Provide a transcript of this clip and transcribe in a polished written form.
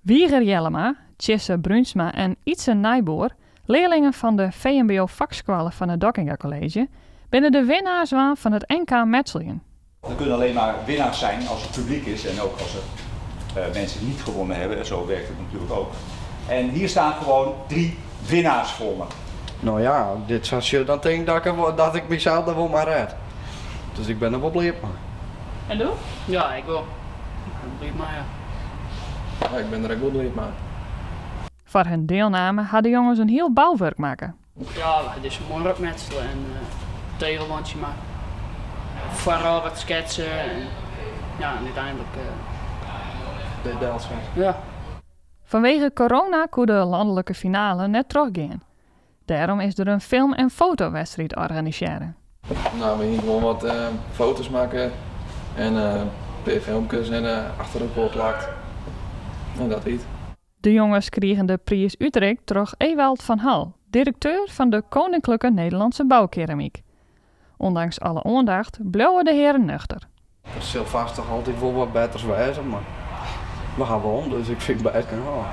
Wieger Jellema, Tjisse Brunsma en Ytse Nijboer, learlingen fan de VMBO fakskoalle fan it Dockinga College, binne de winnaars wurden fan it NK metseljen. Er kunnen alleen maar winnaars zijn als het publiek is en ook als er mensen niet gewonnen hebben. Zo werkt het natuurlijk ook. En hier staan gewoon drie winnaars voor me. No ja, as ik dit sa sjoch, dan tink ik dat ik, dat ik mysels der wol mei rêd. Dus ik bin der wol bliid mei. En do? Ja, ik wol. Ik bin bliid mei, ja. Ja, ik bin der ek wol bliid mei. Foar hun dielname ha de jonges in hiel bouwurk makke. Ja, we ha dizze muorre opmetsele en in tegelwantsje makke. Foarôf wat sketsen en ja, en úteinlik. Dit delset. Ja. Fanwege corona koe de lanlike finale net trochgean. Dêrom is der in film- en fotowedstriid organisearre. No, we hiene gewoan wat foto's makke en in pear filmkes en achter elkoar plakt. En dat wie it. De jonges krigen de priis útrikt troch Ewald van Hal, direkteur fan de Koninklijke Nederlandse Bouwkeramiek. Ûndanks alle oandacht bliuwe de hearen nuchter. Der sil fêst toch altyd wol wat betters wêze, mar we ha wûn, dus ik fyn it bêst genôch.